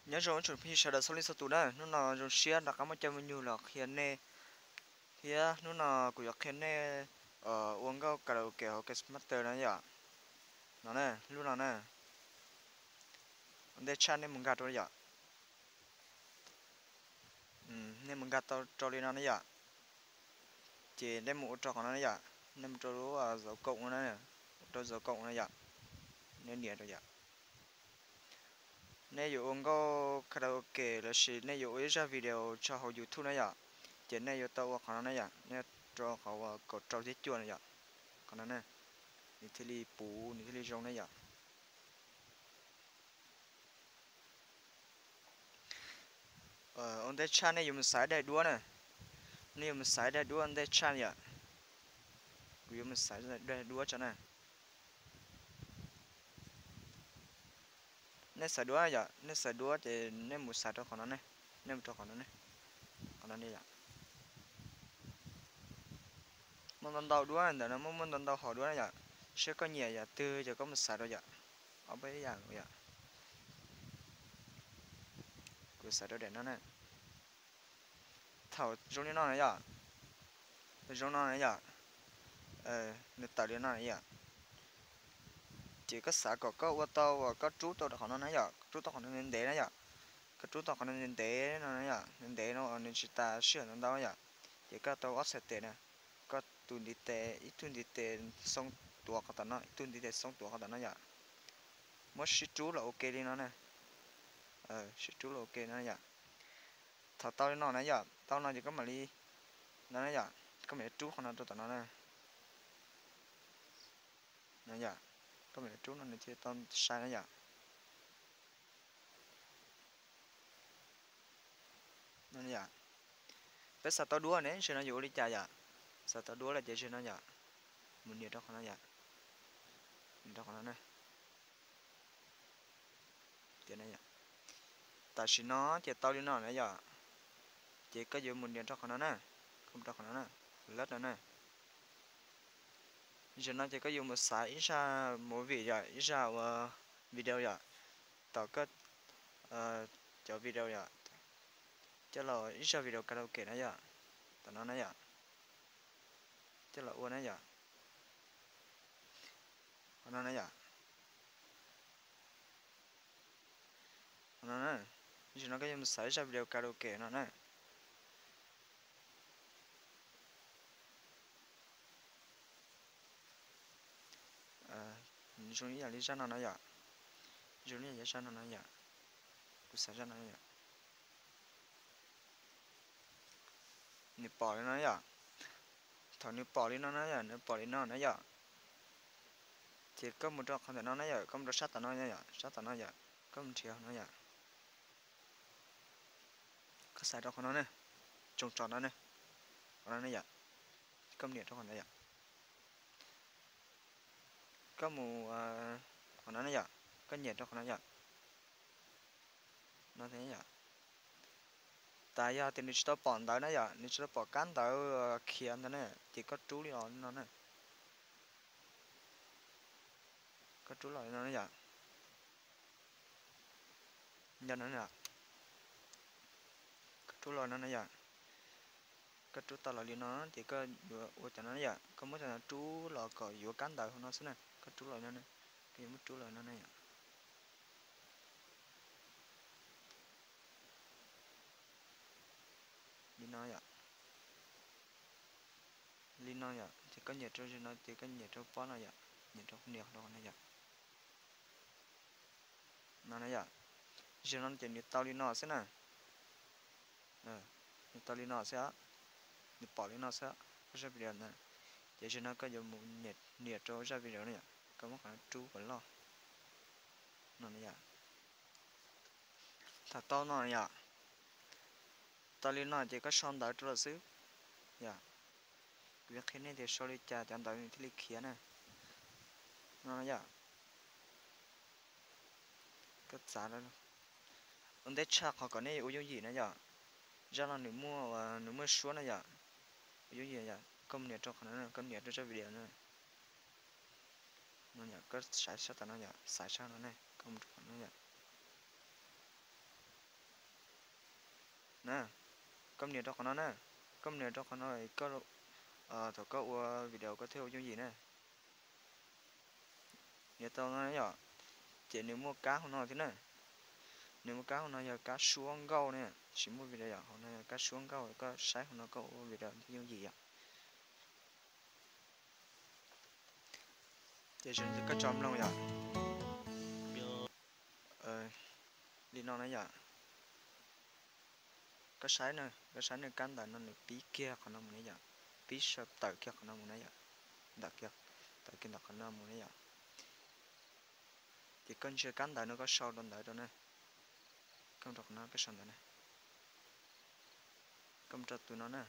Nyob zoo ib tsoom phooj ywg sawv daws txhua leej txhua tus na, hnub no zoo siab rov qab muaj caij muaj nyoog los qhia nej, thiab hnub no kuv yuav qhia nej ua nkauj karaoke hauv KineMaster na yom. No na, lub no na, ua ntej tshaj nej mus nkag rau yom. Nej mus nkag tau rau li no na yom, ces nej mus ua rau qhov no na yom, nej mus rau lub dấu cộng no, ua rau dấu cộng no yom, nej nias rau yom. Nej yuav ua nkauj karaoke lossis nej yuav ua ib zaj video tso hauv YouTube na yom, ces nej yuav tau ua qhov no na yom, nej rau qhov uas kaum rau thiab cuaj na yom, qhov no na, nws thiaj li puv nws thiaj li zoo na yom. Ua ntej tshaj nej yuav mus xaiv daim duab na, nej yuav mus xaiv daim duab ua ntej tshaj yom. Kuv yuav mus xaiv daim duab tso na. Nej xaiv duab yom, nej xaiv duab ces nej mus xaiv rau qhov no ne, nej mus rau qhov no ne, qhov no ne yom. Muaj ntau ntau duab ntawm no, muaj muaj ntau ntau hom duab na yom, seb koj nyiam yam twg ces koj mus xaiv rau yom, ob peb yam yom. Kuv xaiv rau daim no na. Thaum zoo li no na yom, zoo no na yom, nws tawm li no na yom, ces koj xav kom koj ua tau uas koj rub tau qhov no na yom, rub tau qhov no ntev ntev na yom, koj rub tau qhov no ntev ntev no na yom, ntev ntev no nws tsis tas sij hawm ntau ntau yom, ces koj tau ob txhais tes na, koj tus ntiv tes, ib tug ntiv tes xoo tuav qhov tom no, ib tug ntiv tes xoo tuav qhov tom no yom, muab sib rub los ua ke li no na, sib rub los ua ke no yom. Thaum tau li no na yom, tau no ces koj mam li, no na yom, koj mam li rub qhov no rau tom no na. No yom, koj mam li rub no nws thiaj tau sai na yom. No yom, peb xav tau duab ne, zaum no yuav ua li cas yom? Xav tau duab lawm ces zaum no yom, mus nias rau qhov no yom, nias rau qhov no na. Tam sim no ces tau li no na yom, ces koj yuav mus nias rau qhov no na, koj mus rau qhov no na, lab no na. Zaum no ces koj yuav mus xaiv ib zaj movie yom, ib zaj uas video yom, tom koj cov video yom, coj los ib zaj video karaoke na yom, tom no na yom, coj los ua na yom. Qhov no na yom, qhov no na, zaum no koj yuav mus xaiv ib zaj video karaoke no na. Zoo ib yam li zaj no na yom, zoo ib yam li zaj no na yom, kuv xaiv zaj no yom. Nws pom li no yom, thaum nws pom li no na yom, nws pom li no na yom, ces koj mus rau qhov ntawm no na yom, koj mus rau sab tom no yom, sab tom no yom, koj mus nrhiav no yom, koj xaiv rau qhov no ne, tsoos tso no ne, qhov no ne yom, koj mus nias rau qhov ntawd yom, koj mus qhov no ne yom, koj nias rau qhov no yom, no yom. Tas yog tias nws tsis tau pom ntawv na yom, nws tsis tau pom kab ntawv khiav ntawd na, ces koj rub li los li no na, koj rub los li no na yom, koj rub los no na yom, koj rub tau los li no ces koj yuav ua cov no na yom, koj muab cov no rub los kom yuav kab ntawv hauv no xwb na, koj rub los no, koj yuav muab rub los no na yom. Li no yom, li no yom, ces koj nias rau zaum no ces koj nias rau pob no yom, nias rau nias no yom. No na yom, zaum no ces nws tau li no xwb na, nws tau li no xwb, nws pom li no xwb, koj zaj video na, ces zaum no koj yuav mus nias rau zaj video na yom, koj muab qhov no rub kom loj no na yom. Thaum tau no yom, tau li no ces koj sau ntawv rau lawm xwb yom. Kuv yuav qhia nej tias sau li cas cov ntawv nws thiaj li khiav na. No yom, koj txav ua ntej tshaj qhov kom nej ua yooj yim na yom. Zaj no nws muaj, nws muaj suab na yom, ua yooj yim yom, koj mus nias rau qhov no, koj nias rau zaj video no. No yom, koj xaiv sab tom no yom, xaiv sab no ne, koj mus rau qhov no yom. na, koj nias rau qhov no na, koj nias rau qhov no, koj, thaum koj ua video koj thiaj ua yooj yim na. Nias tau no yom, ces nws muaj kab hauv no thiab na. Nws muaj kab hauv no yog kab suab nkauj na, tsis muaj video yom, hauv no yog kab suab nkauj, koj saib hauv no koj ua video thiaj yooj yim yom. Ces koj tso mloog yom. Li no na yom. Koj saib na, koj saib nws kab ntawv no nws pib kiag qhov no mus ne yom, pib tawm kiag qhov no mus na yom, ntawm kiag, tawm kiag ntawm qhov no mus ne yom. Ces koj ntsia kab ntawv no koj sau rau ntawd rau na, koj rau qhov no koj sau ntawd na, koj rau tus no na.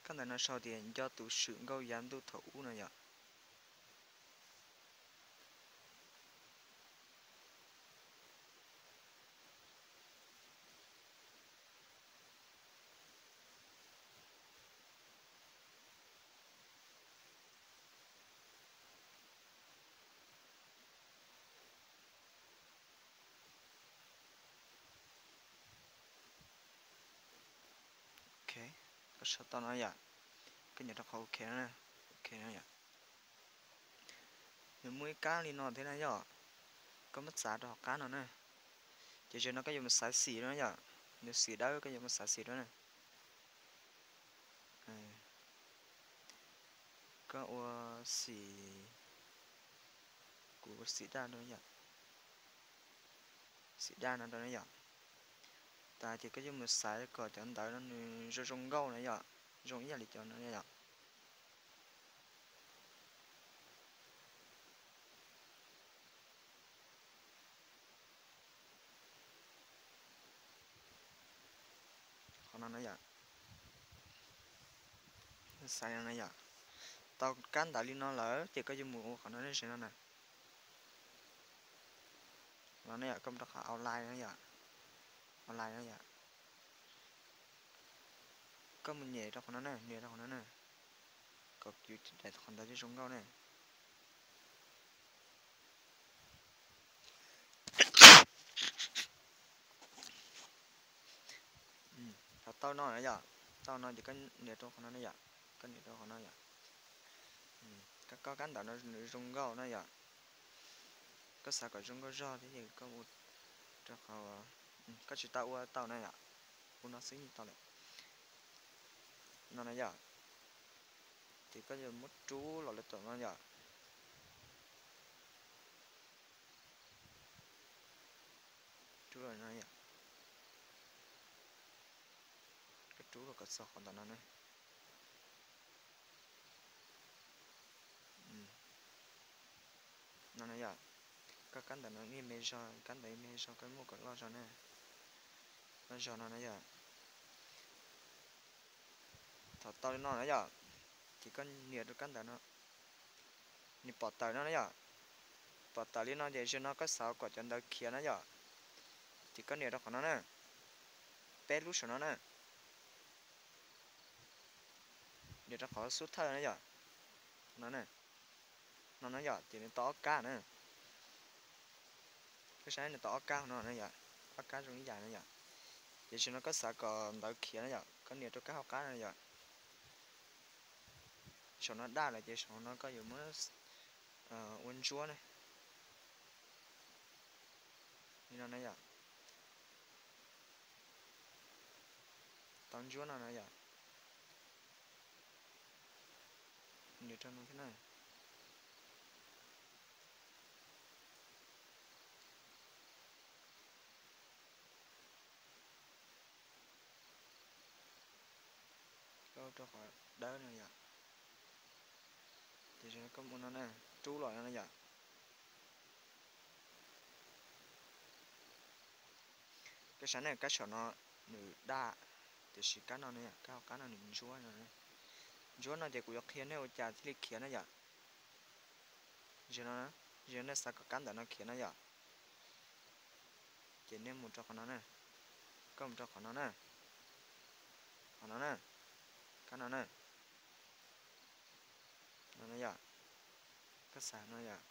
Kab ntawv no sau tias nco tus swm nkauj yav ntuj thaum ub no yom. Ok, koj sau tau no yom, koj nias rau qhov ok no, ok no yom. Nws muaj ib kab li no thiab na yom, koj muab txav rau hauv qab no na. Ces zaum no koj yuav mus xaiv xim no yom, nws xim dawb koj yuav mus xaiv xim rau na. Koj ua xim, kuv ua xim daj rau yom, xim daj no rau na yom. Tas ces koj yuav mus xaiv kom cov ntawv no nws zoo zoo nkauj na yom, zoo ib yam li cov no yom. Qhov no na yom, xaiv no na yom. Tau kab ntawv li no lawm ces koj yuav mus ua qhov no ne, no na. No ne yom, koj mus rau qhov online no yom, online no yom. Koj mus nyem rau qhov no na, nias rau qhov no na, kom yus daim qhov ntawv zoo nkauj na. Thaum tau no na yom, tau no ces koj nias rau qhov no na yom, koj nias rau qhov no yom. Koj kab ntawv no nws zoo nkauj na yom, koj xav kom zoo nkauj zog thiab ces koj ua rau qhov, koj tsis tau ua tau na yom, ua no xwb yeej tau lawm. No na yom, ces koj yuav muab rub los lawm tom no yom. Rub los no yom, koj rub los kom txog qhov ntawm no na. No na yom, koj kab ntawv no ib me zog, kab ntawv ib me zog koj muab kom loj zog na, loj zog no na yom. Thaum tau li no na yom, ces koj nias rau kab ntawv no, nws pom tawm no na yom. Pom tawm li no ces zaum no koj xav kom cov ntawv khiav na yom, ces koj nias rau qhov no na, peb lub saum no na. Nias rau qhov xub thawj na yom, no na, no na yom, ces nws tau ob kab na. Koj saib nws tau ob kab no na yom, ob kab zoo ib yam na yom. Ces zaum no koj xav kom ntawv khiav na yom, koj nias rau kab hauv qab no yom. Saum no daj lawm ces saum no koj yuav muab ua ntsuab na. Li no na yom. Tau ntsuab no na yom. Nias rau no thiab na. Koj rau qhov dawb no yom. Ces koj mus no na, rub los no na yom. Koj saib na, kab saum no nws daj, tiam sis kab no na yom, kab hauv qab no nws ntsuab no. Ntsuab no ces kuv yuav qhia nej ua cas thiaj li khiav na yom. Zaum no, zaum nej xav kom kab ntawv no khiav na yom, ces nej mus rau qhov no na, koj mus rau qhov no na, qhov no na, kab no na, no na yom. Koj xav no yom,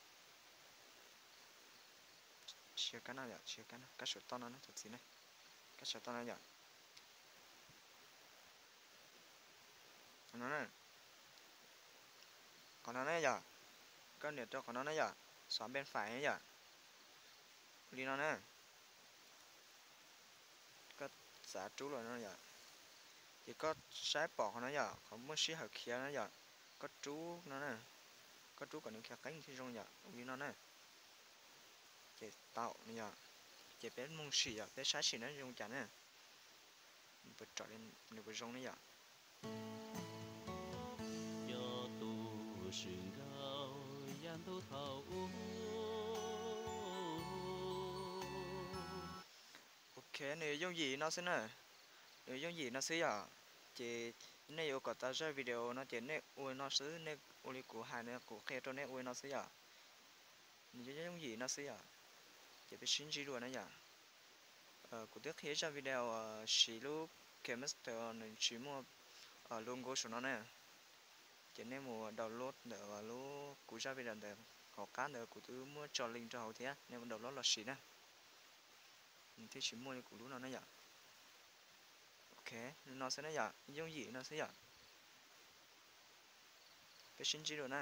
tsis yog kab no yom, tsis yog kab no, kab saum toj no ne, tus txiv ne, kab saum toj no yom. Qhov no ne, qhov no ne yom, koj nias rau qhov no ne yom, xóa bên phải ne yom, li no ne. Koj xav rub los no yom, ces koj saib pom qhov no yom, qhov muaj sij hawm khiav no yom, koj rub no, koj rub kom nws khiav qeeb thiaj zoo yom, li no na. Ces tau no yom, ces peb mus sim yom, peb saib sim na zoo cas na, nws puas zoo ne yom. Nyob tus swm nkaus yam ntuj thaum ub. Ok, nws yooj yim no xwb na, nws yooj yim no xwb yom. Ces nej yuav kom tau zaj video no ces nej ua no xwb, nej ua li kuv hais no, kuv qhia rau nej ua no xwb yom. Nws yooj yim no xwb yom. Ces peb sib ntsib dua na yom. Kuv twb qhia zaj video siv lub KineMaster nws tsis muaj logo saum no na. Ces nej mus download ntawm lub kuv zaj video ntawd, hauv qab ntawd kuv twb muab tso link rau hauv thiab, nej mus download los siv na. Nws thiaj tsis muaj li kuv lub no na yom. Ok, no xwb na yom, yooj yim no xwb yom. Peb sib ntsib dua na.